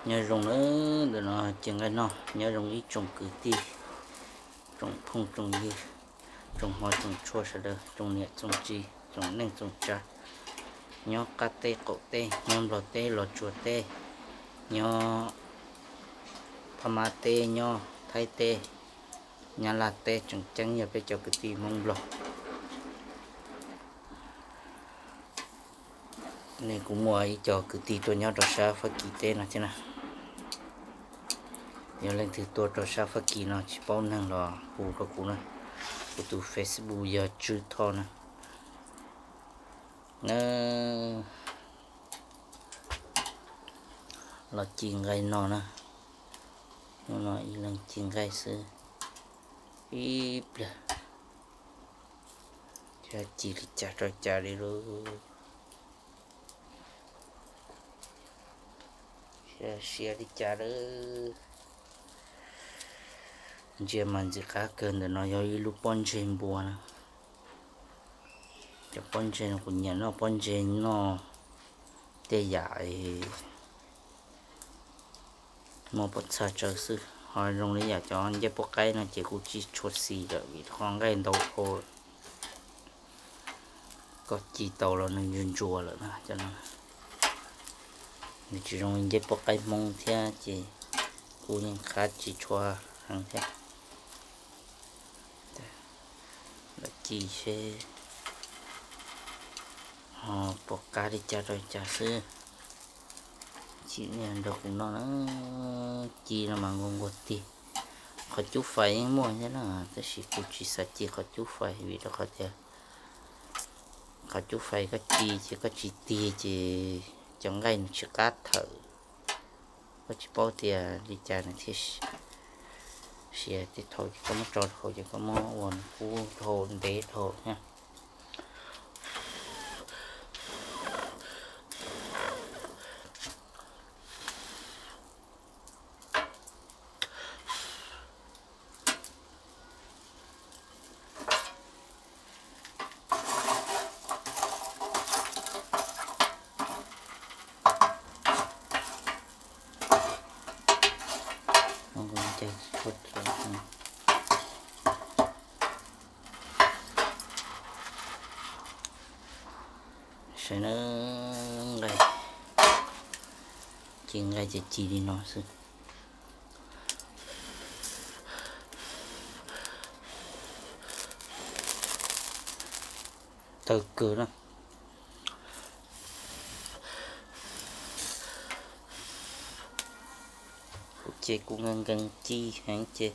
Nyob zoo nawb, ntawm no ci nqaij noj. Nyob zoo ib tsoom kwv tij, tsoom phooj tsoom ywg, tsoom hmov tsoom tshua sawv daws, tsoom niam tsoom txiv, tsoom neej tsoom tsav, nyob qab teb qaum teb, nyob Nplog teb Los Tsuas teb, nyob Phab Mab teb, nyob Thaib teb, Nyab Laj teb, tseem ceeb yog peb cov kwv tij Hmoob Nplog. Ne kuv muaj ib co kwv tij tuaj nyob rau sab Fab Kis teb no thiab na. Yog leej twg tuaj rau sab Fab Kis no tsis paub neeg los hu rau kuv na. Kuv tus Facebook yog Tswb Thoj na. Los ci nqaij no na. Hnub no ib leeg ci nqaij xwb, ib pliag, ci li cas rau cas li lauj. Sia li cas lawm. Ntsia mas ntxim qab kawg. Ntawm no yog ib lub pob ntseg npua na. Cov pob ntseg no kuv nyiam noj pob ntseg, noj tej yam muaj pob txha tsawv xwb. Ho zoo li yam cov ncej puab qaib no ces kuv tsis tshua xis lawm vim qhov nqaij ntau dhau lawm. Koj ci tau los nws ntsuas ntsuas lawm na. Nws tsis zoo li ncej puab qaib Hmoob thiab ces kuv yeej qab tsis tshua heev thiab. Lawv ci seb ho puas qab li cas rau cas xwb. Ci niag nrog kuv noj na, ci no mas nquag nquag tig. Qhov cub fais yeej muaj thiab na, tab sis kuv tsis xav ci qhov cub fais vim rau qhov tias qhov cub fais koj ci ces koj tsis tig ces cov nqaij nws tsis qab thawm. Koj tsis paub tias li cas nws thiaj siav, tej thaum ces koj muab tso rau hauv ces koj muab ua nws kub dhau ntev dhau thiab. Saib na, nqaij, ci nqaij ces ci li no xwb. Tawg kawg na. Kuv ces kuv nkees nkees ci heev ces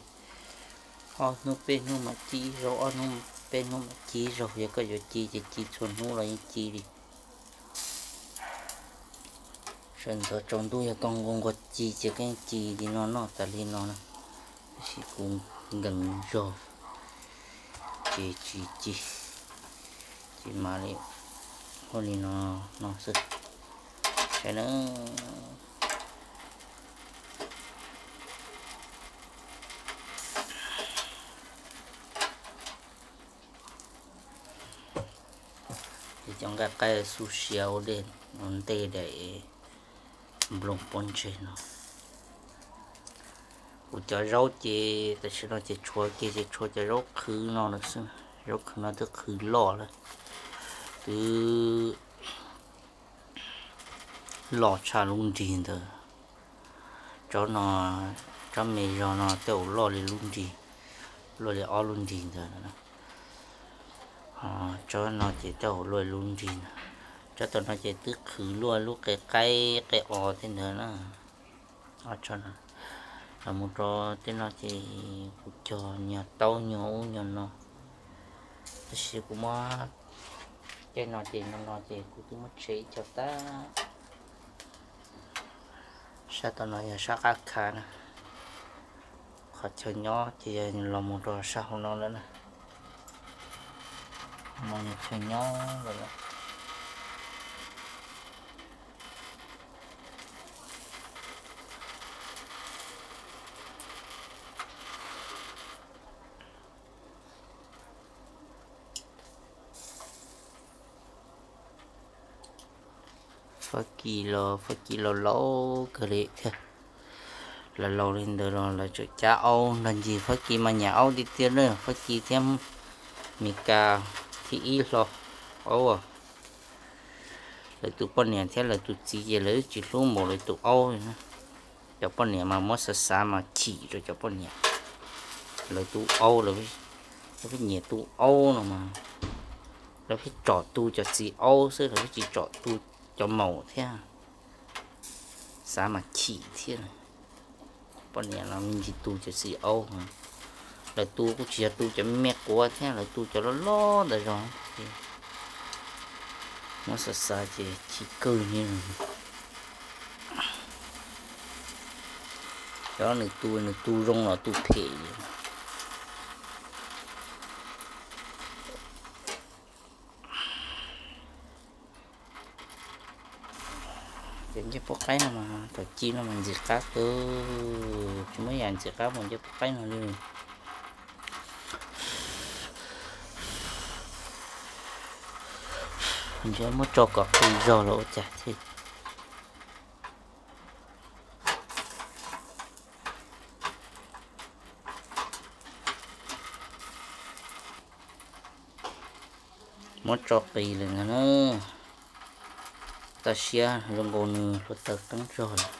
ob hnub peb hnub mam ci zaug, ob hnub peb hnub mam ci zaug. Yog koj yuav ci ces ci txhua hnub los yeej ci li. Sawv ntxov tsaus ntuj yog koj nquag nquag ci ces koj yeej ci li no noj tas li no na. Tab sis kuv nkees zog ces tsis ci, ces mam li ua li no no xwb. Saib na. Ces cov nqaij qaib xub siav ua dej ua ntej daim nplooj pob ntseg no. Kuv cov zaub ces tam sim no ces tshuav kiag ces tshuav cov zaub qhwv no lawm xwb. Zaub qhwv no twb qhwv loj lawm, twb loj tshaj lub nrig ntawd. Tsob no, tsob me zog no tej zaum loj li lub nrig, loj li ob lub nrig ntawd. Tsob no ces tej zaum luaj lub nrig ntawd. Tsob tom no ces twb qhwv luaj lub qe qaib qe os tej ntawd na. Los mus rau tej no ces kuv cog nyuag taub nyuag ub nyuag no. Tab sis kuv muab tej no ces no no ces kuv twb muab tshem ib co tag. Sab tom no yog sab qab khav na. Qhov chaw nyob ces yog los mus rau sab hauv no lawm na. No yog chaw nyob lawm. Fab Kis los Fab Kis laus laus kawg li thiab. Laus laus li ntawd los lawv tseem cav aub nrog ncig. Fab Kis mas nyiam aub tiag tiag na, Fab Kis thiab Mes Kas thib ib hlo aub. Lawv tus poj niam thiab lawv tus txiv ces lawv tsis hlub npaum lawv tus aub li na. Cov poj niam mas muab xav xav mas chim rau cov poj niam. Lawv tus aub, lawv pheej nyiam tu aub no mas, lawv pheej tsom tu cov txiv aub xwb, lawv pheej tsis tsom tu cov maum thiab. Xav mas chim thiab. Poj niam los me ntsis tu cov txiv aub, lawv tu kuj tsis yog tu cov me me quav thiab, lawv tu cov loj loj ntawd zog. Muab xav xav ces chim kawg li. Cov nws tu, nws tu zoo los tu phem. Cov ncej puab qaib no mas thaum ci no mas ntxim qab kawg, tsis muaj yam ntxim qab mus ncej puab qaib no li. Ntshe muab tso kom qis zog los ua cas thiaj. Muab tso qis lawm ntag na. Tag siab zoo nkaus nws hluav taws qeeb zog lawm.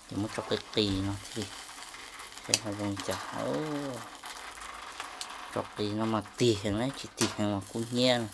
Ces muab tso qis qis no thiaj li, seb ho zoo li cas. Tso qis no mas tig heev na, tsis tig heev mas kub hnyiab na.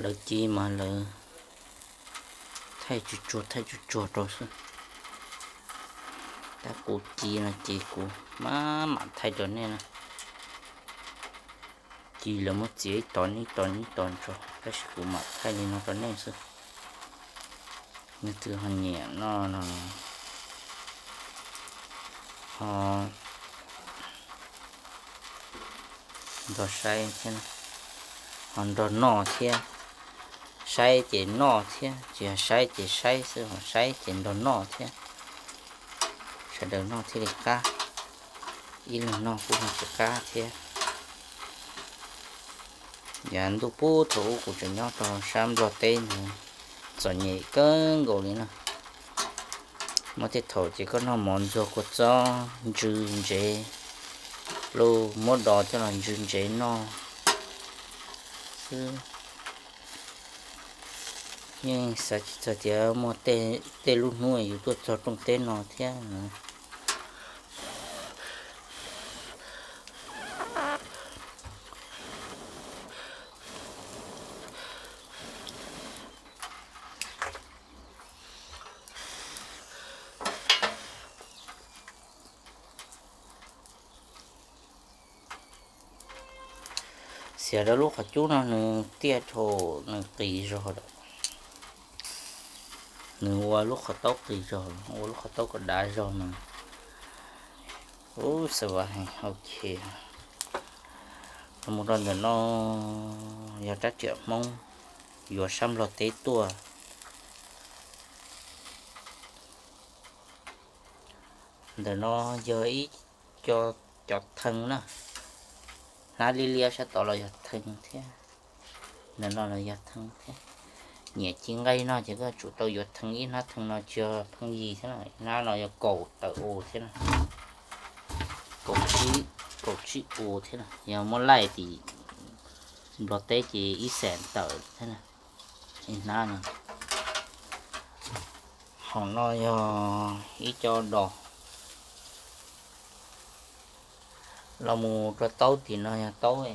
Lawv ci mas lawv thaij tsuag tsuag thaij tsuag tsuag rau xwb. Tab kuv ci no ces kuv mam mam thaij rau nej na. Ci lawv muab txiav ib tog ib tog ib tog tso, tab sis kuv mam thaij li no rau nej xwb. Leej twg ho nyiam noj no ho nrog saib thiab, ho nrog noj thiab. Saib ces noj thiab, tsis yog saib ces saib xwb, ho saib ces nrog noj thiab. Sawv daws noj thiaj li qab, ib leeg noj kuj noj tsis qab thiab. Yav ntuj pub thaum ub kuv tseem nyob rau sab Nplog teb ntawd, txom nyem kawg nkaus li na. Muaj tej thaum ces koj noj mov ntxuag kua txob ntsw ntsev, luj muab do coj los ntsw ntsev noj xwb. Yeej xav tsis txog tias muaj tej lub hnub yus tuaj txog rooj teb no thiab. Xiav rau lub qhov cub no nws tiaj dhau, nws qis zog lawm. Nws ua lub qhov taub qis zog, ua lub qhov taub kom dav zog mas. Ub, xav vas heev, ok. Los mus rau ntawm no yog rab riam Hmoob yuav sab Nplog teb tuaj. Ntawm no yog ib co cov thee na, hnab liab liab sab tod los yog thee thiab. Ntawm no los yog thee thiab. Nyiam ci nqaij no ces koj tsum tau yuav thee, ib hnab thee no tsis yog pheej yig thiab na, hnab no yog kaum tawm u thiab na. Kaum tsib, kaum tsib u thiab na, yog muab laij tim Nplog teb ces ib xees tawm thiab na. Ib hnab no, hom no yog ib co dos. Los mus rau taub tim no yog taub,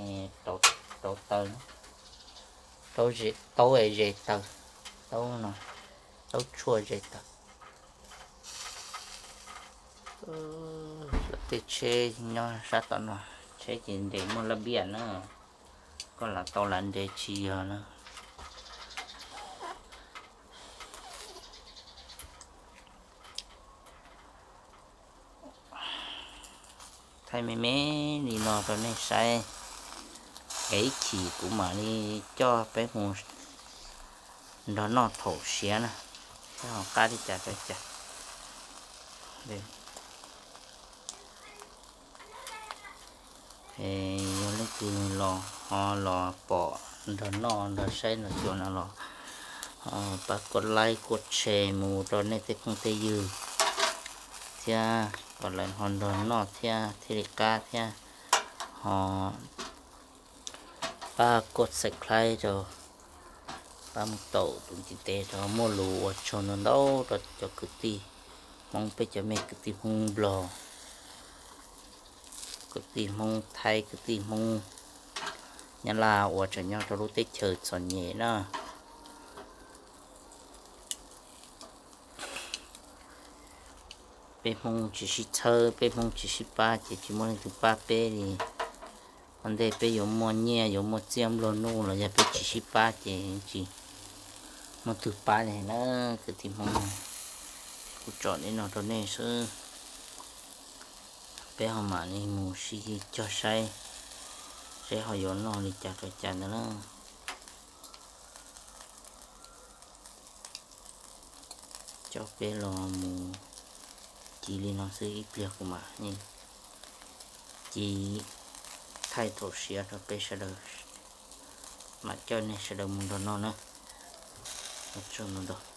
rau taw, taub es ze taw, taub no, taub tshuaj ze taw. Tej tsheb nyob sab tom no, tsheb ces nres muaj laj biaj na, koj lam tau lam nres tsis yog na. Thaij me me li no rau nej saib. Ib chim kuv mam li coj peb mus nrog noj thaum siav na, ho qab li cas rau cas. Yog leej twg los ho los pom nrog noj nrog saib nrog xyuas no los pab kuj like kuj share mus rau nej tej phooj tej ywg thiab, kom lawv ho nrog noj thiab thiaj li qab thiab. Ho pab kuj subscribe rau, pab mus taum tus ntiv tes rau. Muaj lus ua tsaug ntau ntau rau cov kwv tij Hmoob, peb cov me kwv tij Hmoob Nplog, kwv tij Hmoob Thaib, kwv tij Hmoob Nyab Laj uas tseem nyob rau lub teb chaws txom nyem na. Peb Hmoob tsis sib txhawb, peb Hmoob tsis sib pab ces tsis muaj leej twg pab peb li. Ua ntej peb yuav muaj nyiaj yuav muaj txiaj nplua nuj los yog peb tsis sib pab ces tsis muaj twg pab li na kwv tij Hmoob. Kuv tsom li no rau nej xwb, peb ho mam li mus sib cog saib seb ho yuav noj li cas rau cas ntawd na. Coj peb los mus ci li no xwb, ib pliag kuv mam ci thaij thaum siav rau peb sawv daws, mam coj nej sawv daws mus nrog noj na. Ua tsaug ntau ntau.